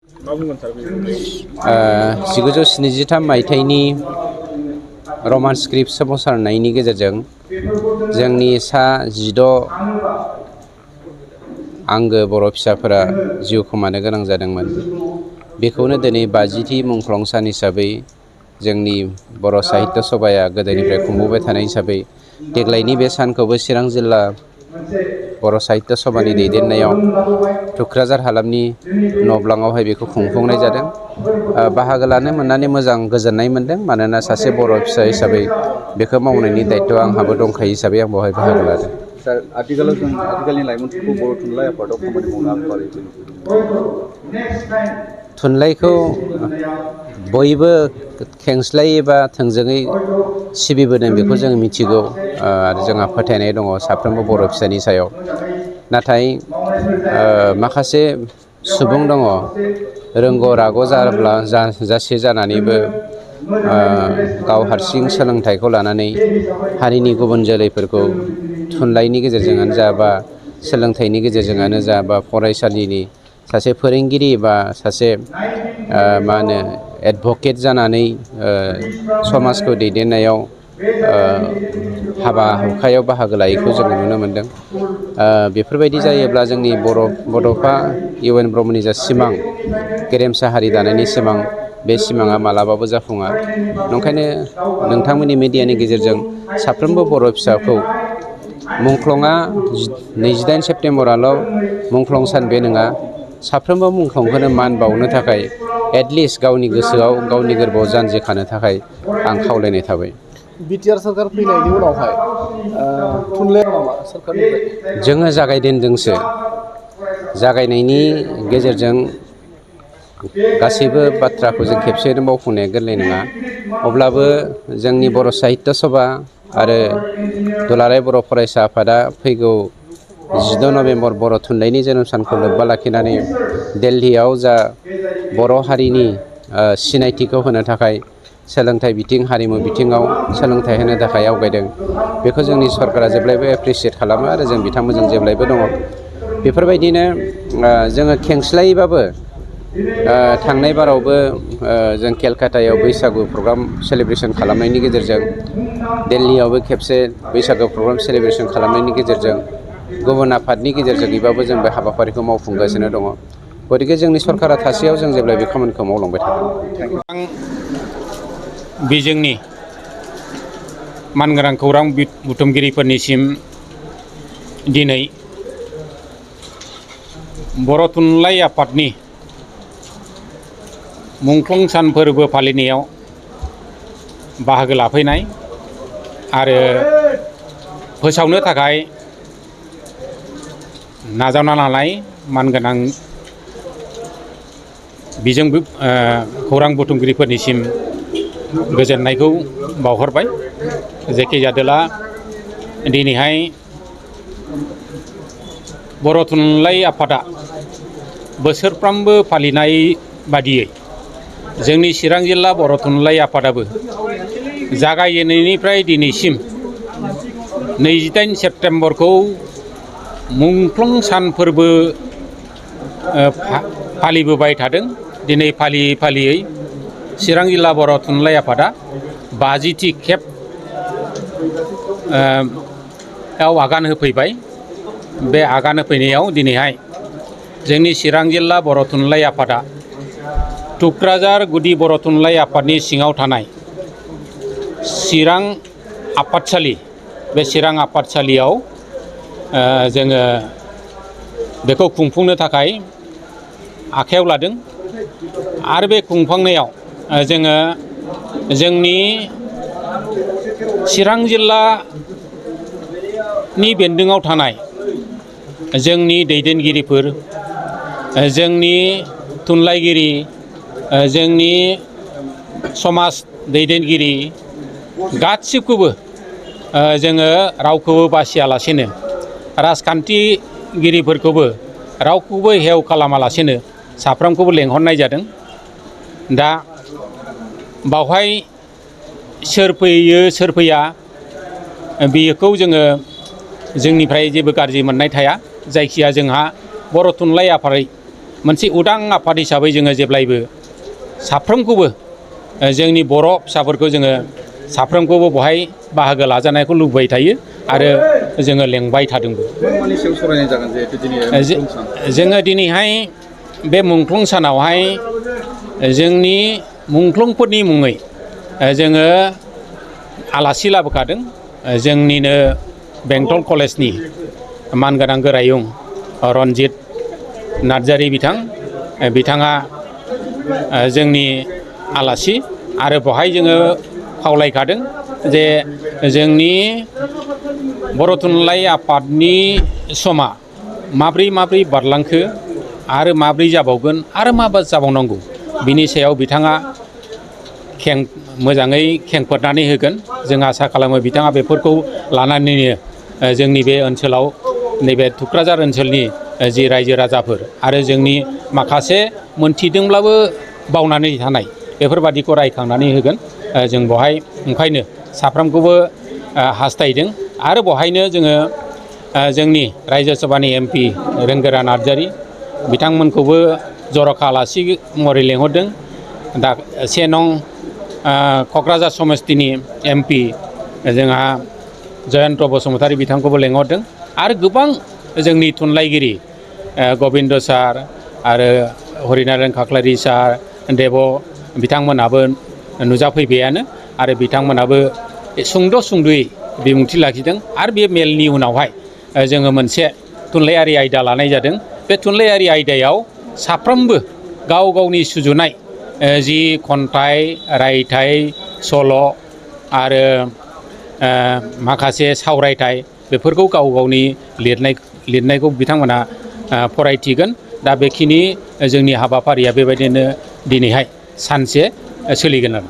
1973 मायथाइनि रमान स्क्रिप्ट सोमावसारनायनि गेजेरजों जोंनि सा 16 आंगो बर' फिसाफोरा जिउ खोमानो गोनां जादोंमोन। बेखौनो दिनै 50थि मुंख्लं सान हिसाबै जोंनि बर' साहित्य सभाया गोदोनिफ्राय खुंबोबाय थानाय हिसाबै देग्लायनि बे सानखौबो चिरां जिल्ला बर' साहित्य सभानि दैदेननायाव थुक्राझार हालामनि नब्लाङावहाय बेखौ खुंफुंनाय जादों। बाहागो लानो मोननानै मोजां गोजोननाय मोन्दों, मानोना सासे बर' फिसा हिसाबै बेखौ मावनायनि दायथ'आ आंहाबो दंखायो हिसाबै आं बेवहाय बाहागो लादों। सार, आथिखालाव जों आथिखालनि लाइमोनफोरखौ बर' थुनलाइ आफादाव खामानि मावनो आग बारायदों। थुनलाइखौ बयबो खेंस्लायै एबा थोंजोङै सिबिबोदों बेखौ जों मिथिगौ आरो जोंहा फोथायनाय दङ साफ्रोमबो बर' फिसानि सायाव। नाथाय माखासे सुबुं दङ रोंग' राग' जासे जानानैबो गाव हारसिं सोलोंथाइखौ लानानै हारिनि गुबुन जोलैफोरखौ थुनलाइनि गेजेरजोंआनो जा बा सोलोंथाइनि गेजेरजोंआनो जा बा फरायसालिनि सासे फोरोंगिरि बा सासे एडभकेट जानानै समाजखौ दैदेननायाव हाबा हुखायाव बाहागो लायैखौ जों नुनो मोनदों। बेफोरबायदि जायोब्ला जोंनि बड'फा इउ एन ब्रह्मनि जा सिमां, गेरेमसा हारि दानायनि सिमां, बे सिमाङा मालाबाबो जाफुङा। ओंखायनो नोंथांमोननि मिडियानि गेजेरजों साफ्रोमबो बर' फिसाखौ मुंख्लंआ 28 सेप्तेम्बराल' मुंख्लं सान बे नङा, साफ्रोमबो मुंख्लंखौनो मान बावनो थाखाय एटलिस्ट गावनि गोसोआव गावनि गोरबोआव जानजि खानो थाखाय आं खावलायनाय थाबाय। बिटिआर सोरखार फैनायनि उनावहाय थुनलाइयाव नामा सोरखारनिफ्राय? जोङो जागायजेनदोंसो। जागायनायनि गेजेरजों गासैबो बाथ्राखौ जों खेबसेयैनो मावफुंनाया गोरलै नङा। अब्लाबो जोंनि बर' साहित्य सभा आरो दुलाराय बर' फरायसा आफादा फैगौ 16 नभेम्बर बर' थुनलाइनि जोनोम सानखौ लोब्बा लाखिनानै दिल्लीयाव जा बर' हारिनि सिनायथिखौ होनो थाखाय सोलोंथाइ बिथिं, हारिमु बिथिङाव सोलोंथाइ होनो थाखाय आवगायदों। बेखौ जोंनि सरकारा जेब्लायबो एप्रिसियेट खालामो आरो जों बिथांमोनजों जेब्लायबो दङ। बेफोरबायदिनो जोङो खेंस्लायैबाबो थांनाय बारावबो जों केलकातायाव बैसागु प्रग्राम सेलिब्रेसन खालामनायनि गेजेरजों, दिल्लीयावबो खेबसे बैसागु प्रग्राम सेलिब्रेसन खालामनायनि गेजेरजों, गुबुन आफादनि गेजेरजोंबाबो जों बे हाबाफारिखौ मावफुंगासिनो दङ। गतिके जोंनि सरकारा थासेयाव जों जेब्लायबो खामानिखौ मावलांबाय थागोन। बिजोंनि मानगोनां खौरां बुथुमगिरिफोरनिसिम दिनै बर' थुनलाइ आफादनि मुंख्लं सान फोरबो फालिनायाव बाहागो लाफैनाय आरो फोसावनो थाखाय नाजावना लानाय मानगोनां बिजों खौरां बुथुमगिरिफोरनिसिम गोजोननायखौ बावहरबाय। जेखिजादोला दिनैहाय बर' थुनलाइ आफादा बोसोरफ्रोमबो फालिनाय बादियै जोंनि चिरां जिल्ला बर' थुनलाइ आफादाबो जागायजेननायनिफ्राय दिनैसिम 28 सेप्तेम्बरखौ मुंख्लं सान फोरबो फालिबोबाय थादों। दिनै फालियै फालियै चिरां जिल्ला बर' थुनलाइ आफादा 50थि खेब आगान होफैबाय। बे आगान होफैनायाव दिनैहाय जोंनि चिरां जिल्ला बर' थुनलाइ आफादा थुक्राझार गुदि बर' थुनलाइ आफादनि सिङाव थानाय चिरां आफादसालि, बे चिरां आफादसालियाव जोङो बेखौ खुंफुंनो थाखाय आखायाव लादों। आरो बे खुंफुंनायाव जोङो जोंनि चिरां जिल्लानि बेन्दोङाव थानाय जोंनि दैदेनगिरिफोर, जोंनि थुनलाइगिरि, जोंनि समाज दैदेनगिरि गासिबखौबो जोङो रावखौबो बासियालासेनो, राजखान्थिगिरिफोरखौबो रावखौबो हेव खालामालासेनो साफ्रोमखौबो लेंहरनाय जादों। दा बावहाय सोर फैयो सोर फैया बेखौ जोङो जोंनिफ्राय जेबो गाज्रि मोननाय थाया। जायखिया जोंहा बर' थुनलाइ आफादै मोनसे उदां आफाद हिसाबै जोङो जेब्लायबो साफ्रोमखौबो जोंनि बर' फिसाफोरखौ जोङो साफ्रोमखौबो बहाय बाहागो लाजानायखौ लुबैबाय थायो आरो जोङो लेंबाय थादोंबो। मानि सायाव सावरायनाय जागोन जिहेतु दिनै मुंख्लं सान? जोङो दिनैहाय बे मुंख्लं सानावहाय जोंनि मुंख्लंफोरनि मुङै जोङो आलासि लाबोखादों। जोंनिनो बेंटल कलेजनि मानगोनां गोरायुं रनजित नार्जारि बिथाङा जोंनि आलासि आरो बहाय जोङो खावलायखादों जे जोंनि बर' थुनलाइ आफादनि समा माब्रै बारलांखो आरो माब्रै जाबावगोन आरो मा जाबावनांगौ बिनि सायाव बिथाङा मोजाङै खेंफोरनानै होगोन। जों आसा खालामो बिथाङा बेफोरखौ लानानैनो जोंनि बे ओनसोलाव नैबे थुक्राझार ओनसोलनि जि रायजो राजाफोर आरो जोंनि माखासे मोनथिदोंब्लाबो बावनानै थानाय बेफोरबादिखौ रायखांनानै होगोन। जों बहाय ओंखायनो साफ्रोमखौबो हास्थायदों आरो बहायनो जोङो जोंनि रायजो सभानि MP रोंगोरा नार्जारि बिथांमोनखौबो जर'खा आलासि महरै लेंहरदों। दा 1 नं क'क्राझार समस्तिनि MP जोंहा जयन्त बसुमतारी बिथांखौबो लेंहरदों आरो गोबां जोंनि थुनलाइगिरि गबिन्द सार आरो हरिनारायण खाख्लारि सार देब बिथांमोनाबो नुजाफैबायानो आरो बिथांमोनाबो सुंद'यै बिबुंथि लाखिदों। आरो बे मेलनि उनावहाय जोङो मोनसे थुनलाइयारि आयदा लानाय जादों। बे थुनलाइयारि आयदायाव साफ्रोमबो गाव गावनि सुजुनाय जि खन्थाइ रायथाइ सल' आरो माखासे सावरायथाय बेफोरखौ गाव गावनि लिरनायखौ बिथांमोना फरायथिगोन। दा बेखिनि जोंनि हाबाफारिया बेबायदिनो दिनैहाय सानसे सोलिगोन आरो।